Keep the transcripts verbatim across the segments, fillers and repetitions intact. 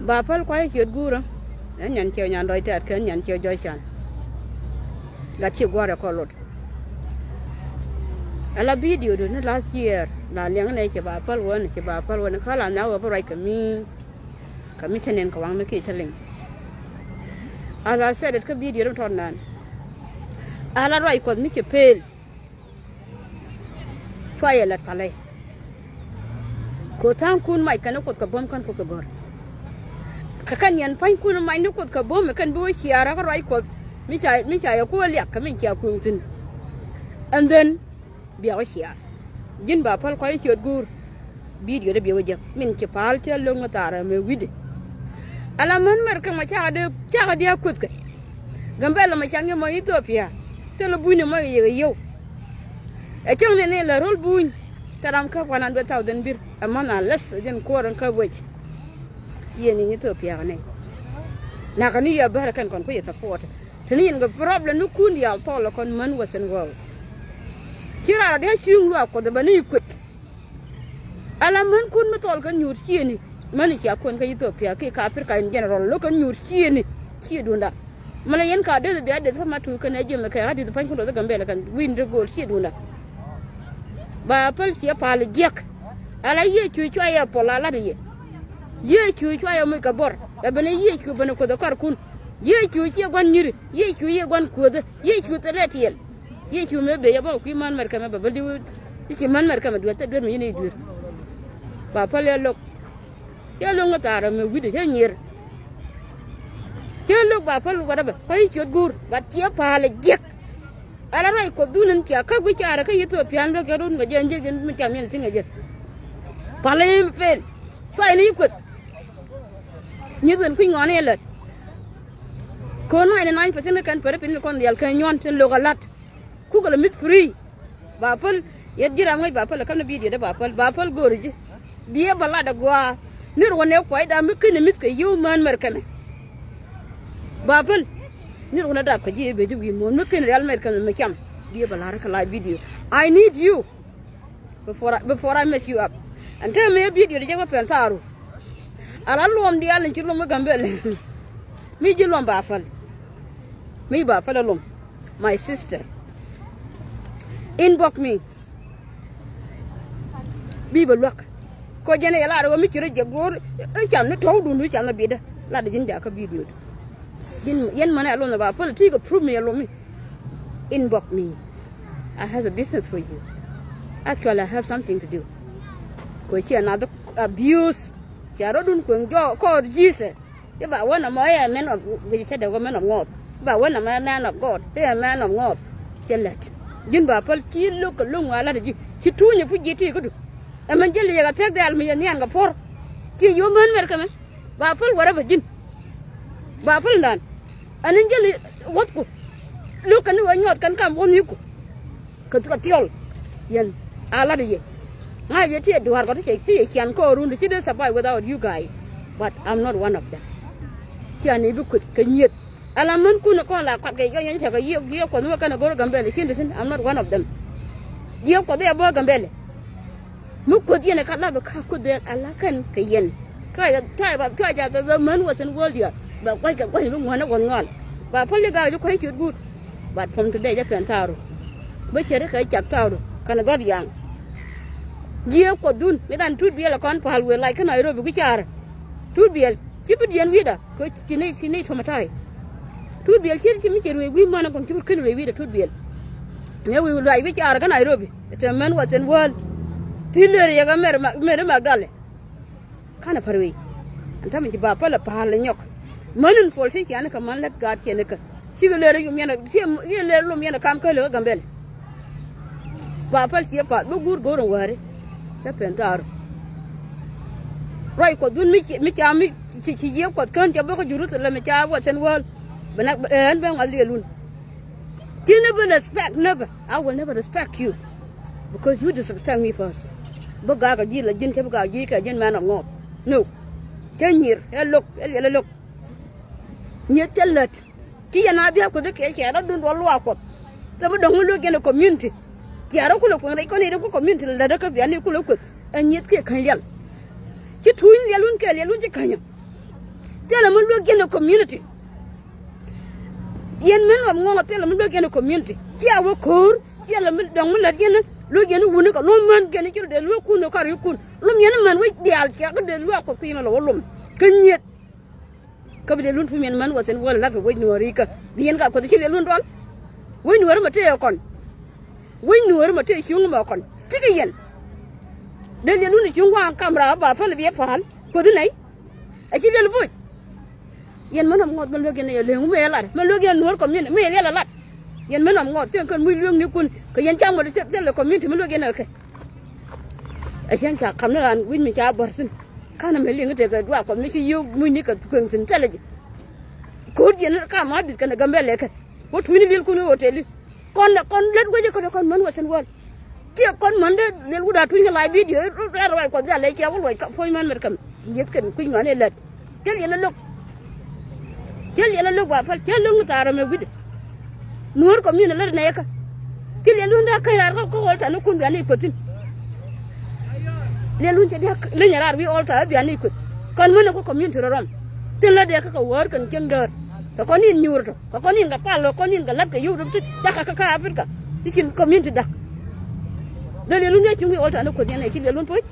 Ba päl kuay ciöt guurä. Ɛn nyan ciɛ nyan dɔc tɛ̈t kɛn nyan ciɛ jɔc can. Gat ci gua̱rɛ kɔ lot. Ala video du ni last year la liɛŋ nɛ ci ba päl wän, ci ba päl wän kä la nhiak wä bi ruac kɛ mi. Kɛ mi cä nen kɛ waŋ mi kiɛ cä liŋ. As I said it kä video du tɔt naan. Ala ruac Kuɔth mi ci pel. Cua yɛ lät palɛ. Kɛ tha̱a̱ŋkun mac kɛn Kuoth kɛ buɔ̱m kɛn Kuoth kɛ gɔ̱r. Kɛ kɛn yɛn pa̱nykun mac ni Kuoth kɛ buɔ̱m kɛn bi wä ciaar kä ruac Kuɔth. Mi ca, mi ca yɛ ku wä liak kɛ min cia kuŋ thi̱n. And then bia wä ciaar. Ji̱n ba päl kuay ciöt guur. Video dee bia wä jek min ci pa̱a̱l cä lo̱ŋ ɛ thaar ɛmɛ wi̱cdɛ. Ala män mɛr kɛ mɔ cakɛ dee, cakɛ dee a kuethkɛ. Gambɛl ɛmɔ cak nyɛ mɔ Ethiopia. Thilɛ buny ɛmɔ yɛ yɛ yio̱w. Ɛ cäŋ ni ni la ro̱l buny. Thil ram kä one hundred thousand bir ɛ mɔnh, unless ɛ jɛn kuɔr in kä wec. Yɛn in Ethiopia kɛ ni. Nakä ni yɛ bär kɛn kɔn ku yɛ support. Te ni yɛn kɛ problem ni kun diaal thɔɔl kɔn män Western world. Ci raar a diaal cuŋ luaak Kuɔth ɛ bä ni kueth. Ala män kun mi thɔɔl kɛn nyuur ciëëni. Män i̱ cia kuɛn kä Ethiopia kiɛ kä Africa in general lo̱k kɛn nyuur ciëëni. Ciëë duunda. Mɛ lɛ yɛn ka deth bia deth kä ma tuuk kɛn ɛ jiɛm kɛ ɣä di̱th pa̱ny kun dɔth ɛ Gambɛl kɛn wi̱i̱n dee go̱o̱l ciëë duunda. Ba päl ciɛ pa̱a̱l jiɛk. Ala Yecu cua yɛ pɔl a lat yɛ. Yecu cua yɛ moc kɛ buɔr. Ɛ ben ɛ Yecu ben ɛ Kuoth ɛ kɔr kun. Yecu ciɛ gua̱n nyiri. Yecu ciɛ gua̱n kuothä. Yecu thilɛ tiɛɛl. Yecu mëë bɛ yɛ bä kui̱ män mɛr kɛmɛ bɛ bä diw. I̱ ci män mɛr kɛmɛ duel thil duel mi yɛn i̱ duel. Ba päl yɛ lo̱k. Cä lo̱ŋ ɛ thaar ɛmɛ wi̱cdɛ cä nyier. Cä lo̱k ba päl whatever. Kuay ciöt guur. Ba tiɛ pa̱a̱l ɛ jiɛk. Ala ruac Kuɔth dhun in cia kä guic caarä kä Ethiopia in luäk cä run kɛ jɛ in jek in mi cam yɛn thi̱n kɛ jɛ. Pa̱l in pel. Cua in i̱ kueth. Nyi dhun kui̱ ŋɔ̱ɔ̱n in lät. Ko̱n ninety nine percent kɛn pär piny kɔn dhial kɛ nyuɔ̱n tin lo̱k a la̱t. Kukɛ lɛ mi̱th free. Ba päl yɛt ji̱ ram ŋäc ba päl ɛ käm ni video dee ba päl, ba päl go̱o̱ri ji̱. Diee bä lat ɛ gua̱a̱ ni ruɔ̱n ɛ kuacda mi ken ɛ mi̱th kɛ yio̱w mään mɛr kɛmɛ. Ba päl ni ruɔ̱n ɛ dap kɛ ji̱ ɛ ben ji̱ wi̱i̱ muɔ̱ɔ̱n mi ken rial mɛr kɛmɛ mi cam. Diee bä lat ɛ kɛ live video. I need you. Before I, before I mess you up. Ɛn te mëë video di jɛ bä pɛn tharu. Ala luɔm diaal in ci luɔm kä Gambɛl. Mi ji̱ luɔm ba päl. Mi ba päl a luɔm. My sister. Inbox me. Bi bä luäk. Kɔ jɛn ɛ yɛ lar wä mi ci rɔ jɛ go̱o̱r. I̱ can ni tɔ̱w dun du can ni bidä. Lat ji̱n jakä video. Ji̱n yɛn mänɛ a luɔm ba päl ti kɛ prove mi a luɔm mi. Inbox me. I have a business for you. Actually, I have something to do. Kɔ ci another abuse. Cia rɔ̱dun kueŋ jɔɔk kɔɔr Jesus. I̱ ba wä nɔmɔ i̱ ɛ man of, wi̱c cä dee wä man of ŋɔɔth. I̱ ba wä nɔmɔ i̱ man of God, i̱ ɛ man of ŋɔɔth. Cɛ lät. Ji̱n ba päl ci lo̱k kɛ lo̱ŋ wa la̱t ji̱. Ci tuunyɛ pu ji̱ ti kädu. Ɛ mɛn ji̱ liɛk a thiäk diaal mi yɛ nhian kɛ puɔ̱r. Ci yio̱w män mɛr kɛ mɛ. Ba päl whatever ji̱n. Ba päl ndan. Ɛn in ji̱ li wuɔ̱thku. Lo̱k kɛn ni wä nyuɔth kɛn kam wuɔ̱n yiku. Kä, kä thiɔl. Yɛn a lat yɛ. Ŋa̱c yɛ ti ɛ dua̱r kɔ ti cɛ, ti cɛ cian kɔɔrun ti ci dee survive without you guys. But I'm not one of them. Cian i̱ bi kueth kɛ nyieth. Ala män kun kɔn la kuat kɛ yɔny yɛn cɛ kɛ yiëë, yiëë Kuɔth mi wä kɛn ɛ go̱r Gambɛl cin ti thi̱n. I'm not one of them. Yiëë Kuɔth i̱ ɛ bä Gambɛl. Mi kuoth yɛn ɛ ka lap ɛ ka kuoth ɛ ala kɛn kɛ yɛn. Cua jɛ, cua jɛ ba, cua jɛ ba, ba män wä thi̱n wäl diaal. Ba gua̱c kɛ gua̱c bi ŋuäänä wä ŋɔal. Ba päl i̱ gaak ji̱ kua̱c ciöt guut. But from today jɛ pɛn tharu. Bä cɛ ri kɛ cak tharu kɛn gɔ̱t yaŋ. Jiɛ kuoth dun mi dan Tut Biɛl ɛ kɔn pa̱a̱l wëë lac kä Nairobi gui̱ caarä. Tut Biɛl ci bi diɛn wi̱i̱da. Kɛ ci ni, ci ni traumatized. Tut Biɛl ci, ci mi ci ruëë wi̱i̱ mänä kun ci bi ken ruëë wi̱i̱dɛ Tut Biɛl. Ŋɛ wi̱i̱ luaac wi̱i̱ caarä kä Nairobi. Te män wä thi̱n wäl. Ti lëër yɛ kɛ mɛr ma, mɛr Magdalɛ. Kanɛ pär wei. Ɛn tämɛ ci ba pälɛ pa̱a̱l ɛ nyɔk. Män in puɔl ci cianikɛ män lät gaat ciɛnikɛ. Cikɛ lëër yum yɛn, ci, ci lëër lum yɛn kam kä lɛ kä Gambɛl. Ba päl ciɛ pa̱a̱l bi guur go̱o̱r in wäri. Cä pɛn thaar. Ruac Kuɔth dun mi ci, mi ca mi ci, ci jiɛ Kuɔth kään cɛ bä kä Jerusalem ca wä thi̱n wäl. Bɛ na, ɛn bɛ ŋuath liɛlun. Ci never respect, never. I will never respect you. Because you disrespect me first. Bä gaak a ji̱ la ji̱n cä bä gaak ji̱ kɛ ji̱n mɛn a ŋɔɔk. No. Cä nyier, ɛ lo̱k, ɛ liɛl ɛ lo̱k. Nyier cä lät. Ci yɛn a biak Kuoth i̱ kɛ cɛ rɔ dun duɔl luaak Kuɔth. Thɛ bi dɔ̱ŋ mi luek yɛn ɛ community. Cɛ rɔ kulɛ kueŋ rɛc kɔn i̱ dee ku community lɛ lät kä bian i̱ kulɛ Kuoth. Ɛ nyieth kiɛ käny liɛl. Ci tuuny liɛl wun kɛ liɛl wun ci känyä. Thilɛ mi luek yɛn ɛ community. Yɛn män ɣɔm ŋɔŋ thilɛ mi luek yɛn ɛ community. Cia wä ko̱o̱r, thilɛ mi dɔ̱ŋ mi lät yɛn luek yɛn wuni kɛ luɔ̱m män kɛn ci rɔ dee luek kun ɛ kar yikun. Luɔ̱m yɛn män wec diaal cɛ kä dee luek Kuoth kui̱ yɛn lɔ wä luɔ̱m. Kä nyieth. Kä bi liɛl wun tui̱ miɛn män wä thi̱n wäl la̱t kɛ wec nuɔ̱ɔ̱ri kä. Bi yɛn ka Kuoth ci liɛl wun dual. Wec nuɔ̱ɔ̱ri mɛ tëë kɔn. Wec nuɔ̱ɔ̱ri mɛ tëë cuŋ mɛ kɔn. Tikɛ yɛn. Dee liɛl wun cuŋ waŋ kamra ba päl bi ɛ pa̱a̱l. Kuoth nɛy. Ɛ ci liɛl boc. Yɛn män ɔm ŋɔth mɛ luek yɛn ɛ lëŋ mɛ ɛ lat mɛ luek yɛn nuɔ̱ɔ̱r community mɛ ɛ liɛl ɛ lat. Yɛn män ɔm ŋɔth thiɛn kän muc lueŋnikun kɛ yɛn cam ŋɔt thiɛl thiɛl ɛ community mɛ luek yɛn ɛ kɛ. Ɛ cɛn ca kam ni ran wi̱c mi ca bär thi̱n. Ka̱n ɛmɛ liŋ tekɛ duak kɔm mi ci yio̱w mucni kɛ kueŋ thi̱n thilɛ ji̱. Ko̱r jiɛn kam a duth kɛnɛ Gambɛlɛ kɛ wä tuucni li̱lkun i̱ hotel i̱ kɔn kɔn lät wecä kɔn kɔn män wä thi̱n wäl. Ciɛ kɔn män dee liɛl wut a tuucni live video i̱ rɛl ruac kuɔth jal lɛ ciɛ wä luɔc puɔ̱ny män mɛt käm. Jiɛth kɛn kui̱ny ŋɔ̱a̱n i̱ lät. Thil yɛl ɛ lo̱k. Thil yɛl ɛ lo̱k ba päl thil lo̱k ni thaar ɛmɛ wi̱cdɛ. Nuɔ̱ɔ̱r kɔmi̱n ɛ lät nɛɛkä. Thil yɛl wun dee kä yaar kä kä ɣɔl tani kun biani kuäthin. Liɛl wun cɛ dia̱k leny raar wi̱i̱ ɣɔl thaar biani kuäth. Kɔn mänɛ ku community rɔ rɔm. Thil lät dee kä kɛ wäär kɛn cieŋ däär. Kɛ kɔn in nyuur tɔ kɛ kɔn in kɛ pal kɛ kɔn in kɛ la̱t kɛ yio̱w däm ti da̱k kä kä Africa. Ti cin community da̱k. Dee liɛl wun dee cuŋ wi̱i̱ ɣɔl tani kuäth yɛn ɛ ci liɛl wun puɔ̱c.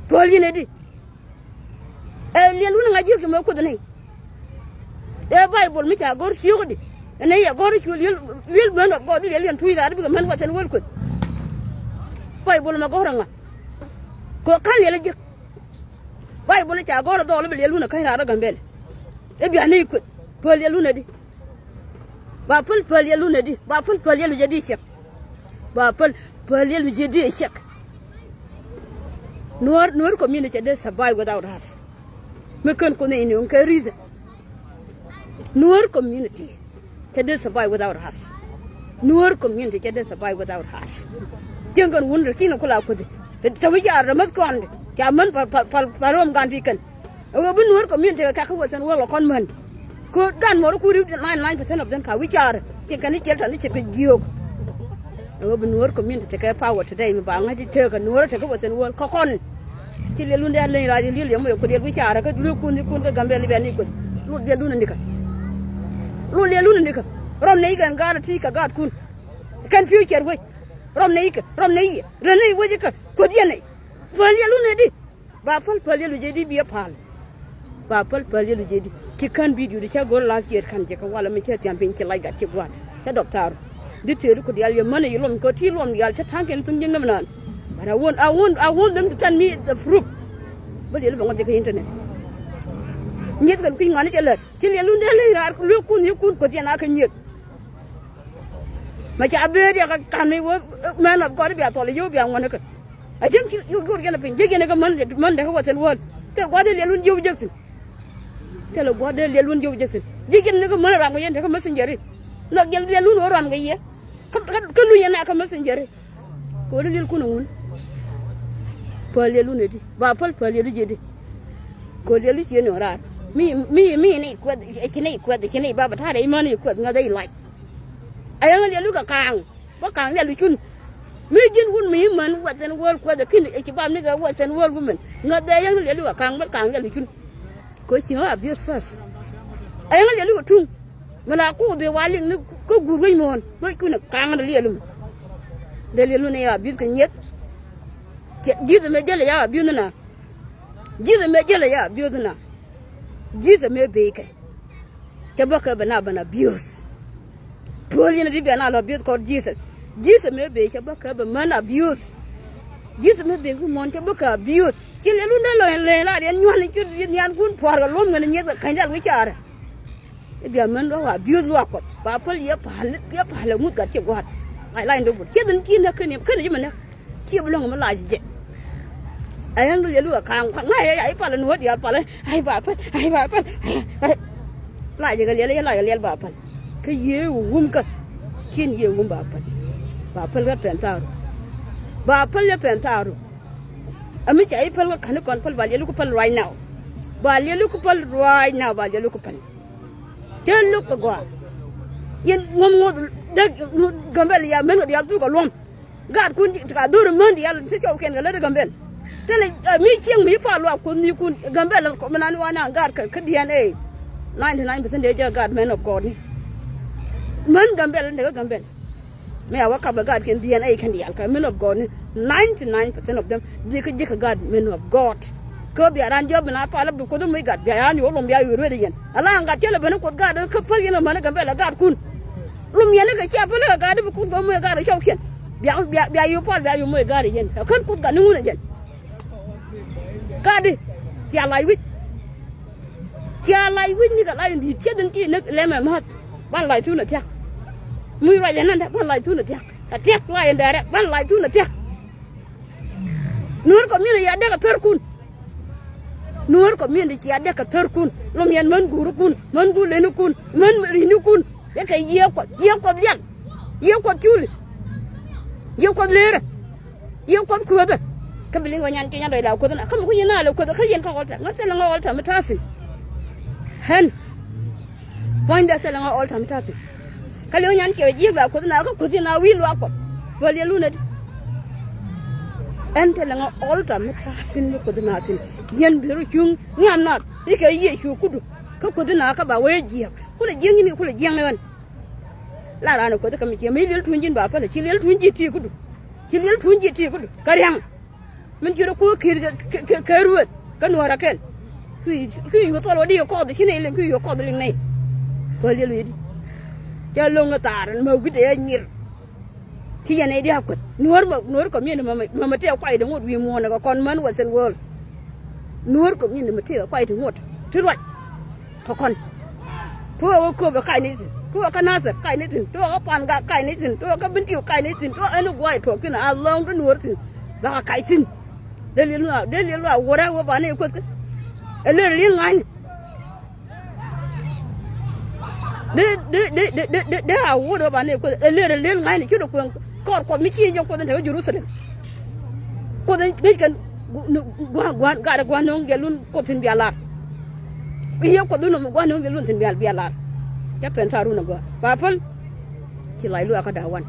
Puɔ̱l yɛn ɛ di. Ɛ liɛl wun ŋa̱c ji̱ kɛ mɛ kuoth ni. Ɛ Baibol mi ca gɔ̱r ciökädi. Ɛn ɛ yɛ gɔ̱r cuɔl liɛl liɛl män ɔ gɔ̱r liɛl yɛn tuuc raar bikɛ män wä thiɛn wäl kueth. Baibol mɛ gɔ̱r ɛŋa. Kɛ ka̱n liɛl ɛ jiäk. Baibol ca gɔ̱r ɛ dhɔɔl bi liɛl wun ɛ käny raar ɛ Gambɛl. Ɛ biani kueth. Päl liɛl wun ɛ di. Ba päl päl yɛ lunɛ di ba päl päl yɛ lujɛ di cɛk. Ba päl päl yɛ lujɛ di cɛk. Nuɔr nuɔr community cɛ dee survive without us. Mi kän kunɛ ini ŋ kɛ reason. Nuɔr community cɛ dee survive without us. Nuɔr community cɛ dee survive without us. Tiɛŋ kɛn wun rɛ kinɛ kula kuthi. Tɛ wi̱c a rɛ mäth kɔn di ca män pa pa pa pa rom gan di kɛn. Ɛ wee bi nuɔ̱ɔ̱r community kɛ kak kä Western world ɛ kɔn män. Ko̱ gan mɔri ku ri̱w ninety nine percent of them ka wi̱c caarä. Cin kɛn ni ciɛl tɔ̱ ni ce̱tkɛ jiöök. Ɛ wee bi nuɔ̱ɔ̱r community tekɛ power today mi ba ŋa̱c i̱ tëëk kɛ nuɔ̱ɔ̱r tekɛ Western world kä kɔn. Ci liɛl wun dee aleny rac liɛl yɛ moc ɛ ku liɛl wi̱c caarä kä lueek kun ni kun kä Gambɛl i̱ bɛn ni kueth. Lot liɛl wun anikä. Lot liɛl wun anikä. Rɔm nɛy kɛn gaat ɛ ti̱i̱ kɛ gaatkun. Kɛn future wec. Rɔm nɛy kɛ rɔm nɛy yɛ rɛn nɛy wec ikä kueth yɛn nɛy. Päl liɛl wun ɛ di. Ba päl päl yɛl wi̱cɛ di biɛ pa̱a̱l. Ba päl päl yɛl wi̱cɛ di ci kän video di cä go̱r last year kän jɛ kɛ walɛ mi cɛ thiam piny ci lac gat ci gua̱a̱t cä dɔk thaar. Di tëëri ku diaal yɛ mänɛ yi luɔm kɛ ti luɔm diaal cä ta̱ŋ kɛn thuŋ ji̱n näm naan. But I want, I want, I want them to send me the proof. Bä liɛl bɛ ŋɔth jɛ kɛ internet. Nyieth kɛn kui̱ ŋuani cɛ lät ci liɛl wun dee leny raar lueek kun yi kun kuoth yɛn a kɛ nyieth. Mɛ ca bëë diɛ kɛ ka̱n mi wä mɛn of God bia thɔl yio̱w bia ŋuɔ̱n kɛ. A ji̱n ci yio̱w go̱o̱r yɛn a piny ji̱ yɛn kɛ män män dee kɛ wä thi̱n wäl. Thil gua̱a̱r dee liɛl wun jiöw jek thi̱n. Thil gua̱a̱r dee liɛl wun jiöw jek thi̱n ji̱ yɛn kɛ män ram kɛ yɛn tekɛ messenger i̱. Nhɔk yɛl liɛl wun wä ram kɛ yɛ. Kä kä kä luny yɛn a kɛ messenger i̱. Kɛ wä liɛl kun a ŋun. Päl liɛl wun ɛ di ba päl päl liɛl wun jɛ di. Kɛ wä liɛl wun ci yɛn yɔ̱ŋ raar mi mi mi ni kuɛth ci ni kuɛth ci ni ba bɛ ta̱a̱ dee imän ni kuɛth ŋäth i̱ lac. A yɛn liɛl wun kɛ kaaŋ. Bä ka̱ŋ liɛl wi̱cun. Mi ji̱n wun mi män wɛth ɛn wäl kuɛth ɛ ki̱n ɛ ci bam ni kɛ wɛth ɛn wäl wumɛn ŋäth bɛ yäŋ liɛl wi̱c ka̱ŋ bä ka̱ŋ liɛl wi̱cun. Kɛ ci ɣä abuse first. Ɛ yäŋ liɛl wi̱c tuŋ. Mi la kuuth bi wa liŋ ni kä guur wec muɔ̱ɔ̱n wec kun ɛ ka̱ŋ ni liɛl wumɛ. Dee liɛl wun ɛ ya abuse kɛ nyieth. Ji̱th ɛmɛ jälɛ ya abuse ni na. Ji̱th ɛmɛ jälɛ ya abuse ni na. Ji̱th ɛmɛ bekɛ. Cɛ bä kɛ bɛ na bɛn abuse. Puɔl yɛn di bɛ na lɔ abuse kɔr Jesus. Jesus mëë bëë cɛ bä kɛ bɛ män abuse. Jesus mëë bëë ki muɔ̱n cɛ bä kɛ abuse. Ci lɛ lundɛ lɔ in lëë la riɛn nyuan in ci nian kun pua̱r kɛ luɔ̱m ŋän in nyieth kɛ käny dal wi̱c caarɛ. I̱ bia män luaak wa abuse luaak Kuɔth ba päl yɛ pa̱l yɛ pa̱l ɛ ŋuth gat ci gua̱a̱t. Ay la in dee bul cieth in ci näk kä ni kä ni ji̱ mɛ näk. Ciɛ bi lɔ̱ŋ mi lac jɛ. Ɛ yɛn liɛl wä ka̱a̱ŋ ŋa̱c ɛ ya i̱ pal ɛ nuɔ̱ɔ̱t diaal pal ɛ ay ba päl ay ba päl. Lac jɛ kɛ liɛl ɛ yɛ lac kɛ liɛl ba päl. Kä yiëë wä wum kä ciɛn yiëë wum ba päl. Ba päl kɛ pɛn thaar. Ba päl kɛ pɛn thaar. Ɛ mi ca i̱ päl kä ka̱n i̱ kɔn päl ba liɛl i̱ ku päl right now. Ba liɛl i̱ ku päl right now ba liɛl i̱ ku päl. Cä lo̱k kɛ gɔaa. Yɛn ŋuɔ̱m ŋuɔ̱th däk Gambɛl ya män kɛ diaal thuk kɛ luɔ̱m. Gaatkun ti ka dho̱r män diaal ti cɔw kɛn kɛ lät Gambɛl. Thilɛ, ɛ, mi cieŋ mi pa luak Kuoth ni kun Gambɛl kɔ mi nan wa na gaat kä, kä D N A. Ninety nine percent dee jɛ gaat man of God ni. Män Gambɛl ni kä Gambɛl. Mi a wä kap ɛ gaat kɛn D N A kɛn diaal kä man of God ni. Ninety nine percent of them di kä ji̱ kä gaat man of God. Kä bia ran jɔp mi na palä bi Kuoth mi gat bia yan yo̱ lom bia yo̱ ruet yɛn. Ala gat cɛ lɛ ben Kuoth gaat kä päl yɛn män Gambɛl ɛ gaat kun. Lom yɛn kä cia päl ɛ gaat bi Kuoth gɔm mi ɛ gaat ɛ cɔw kiɛn. Bia, bia, bia yo̱ pal bia yo̱ mi ɛ gaat ɛ yɛn. Ɛ kän Kuoth gat ni ŋun ɛ jɛn. Kadi cia lac wi̱c. Cia lac wi̱c ni kɛ lac in di̱i̱t cieth in ti nek lɛmɛ ma̱th. Ban lac thun a thiak. Muc ruac ɛn nandɛ ban lac thun a thiak. A thiak ruac in dɛrɛ ban lac thun a thiak. Nuɔ̱ɔ̱r community a dek a thär kun. Nuɔ̱ɔ̱r community cia dek a thär kun. Lom yɛn män guuri kun, män guur leni kun, män rini kun. Yɛ kɛ yiëë Kuɔth, yiëë Kuɔth lial. Yiëë Kuɔth culi. Yiëë Kuɔth leerä. Yiëë Kuɔth kuäthä. Kä bi liŋ kɔ nyan kiɛ nyan dɔc la kuäthä na. Kä mi ku nyin na lɛ kuäthä kä yɛn kä altar. Ŋä thilɛ ŋä altar mi ta̱thi̱n. Ɣän. Puɔ̱nydɛ thilɛ ŋä altar mi ta̱thi̱n. Kä liŋ nyan kiɛ ji̱ la kuäthä na kä kuäthä na wi̱i̱ luaak Kuɔth. Päl yɛ lunɛ di. Ɣän thilɛ ŋä altar mi ta̱thi̱n mi kuäthä na thi̱n. Yɛn bi rɔ cuŋ nhiam nath. Ikɛ Yecu kudu. Kä kuäthä na kä ba wee jiɛk. Kulɛ jiɛk nyin kulɛ jiɛk ni ɣän. La raan ɛ kuäth kä mi ciɛ mi liɛl tuny ji̱n ba pälɛ ci liɛl tuny ji̱ ti kudu. Ci liɛl tuny ji̱ ti kudu kä ria̱ŋ. Min ci rɔ kuäk ki̱i̱r kɛ, kɛ, kɛ, kɛ ruëth kä nuɔ̱ɔ̱r akɛl. Kui̱, kui̱ yuɔth thɔl wä di yɛ kɔth ci nɛy liŋ kui̱ yuɔth kɔth liŋ nɛy. Päl yɛ lui̱di. Cɛ lo̱ŋ ɛ thaar ɛn mɛ wi̱cdɛ ɛ nyir. Ci yɛn nɛy di a kuäth nuɔ̱ɔ̱r mɛ, nuɔ̱ɔ̱r kɔmiɛn mɛ, mɛ, mɛ tëë kuay di ŋot wi̱i̱ muɔ̱ɔ̱n ɛ kɛ kɔn män western world. Nuɔ̱ɔ̱r kɔmiɛn mɛ tëë kuay di ŋot ti ruac. Kä kɔn. Tuɔɔk kä Köpɛ kac ni thi̱n. Tuɔɔk kä Nathir kac ni thi̱n. Tuɔɔk kä Pangak kac ni thi̱n. Tuɔɔk kä Bentiu kac ni thi̱n. Tuɔɔk ɛn gua̱a̱c tuɔɔk thi̱n a lɔ̱ŋ ti nuɔ̱ɔ̱r thi̱n. Bäkɛ kac thi̱n. Dee liɛl luaak, dee liɛl luaak wuɔ̱rɛ wä ba ni kueth kä. Ɛ lër li̱el ŋa̱cni. Dee, dee, dee a wuɔ̱rɛ wä ba ni kueth. Ɛ lër li̱el ŋa̱cni ci dee kueŋ kɔr Kuɔth mi ci jɛ Kuoth in te wä Jerusalem. Kuoth in ŋäc kɛn gu-, ni-, gua̱n, gua̱n, gat gua̱n no̱o̱ŋ jɛ lun Kuoth thi̱n bia lar. Bi yɛ Kuoth in nɔmɔ gua̱n no̱o̱ŋ jɛ lun thi̱n bia, bia lar. Cä pɛn thaar run agɔaa. Ba päl. Ci lac luaakä da̱a̱ wan.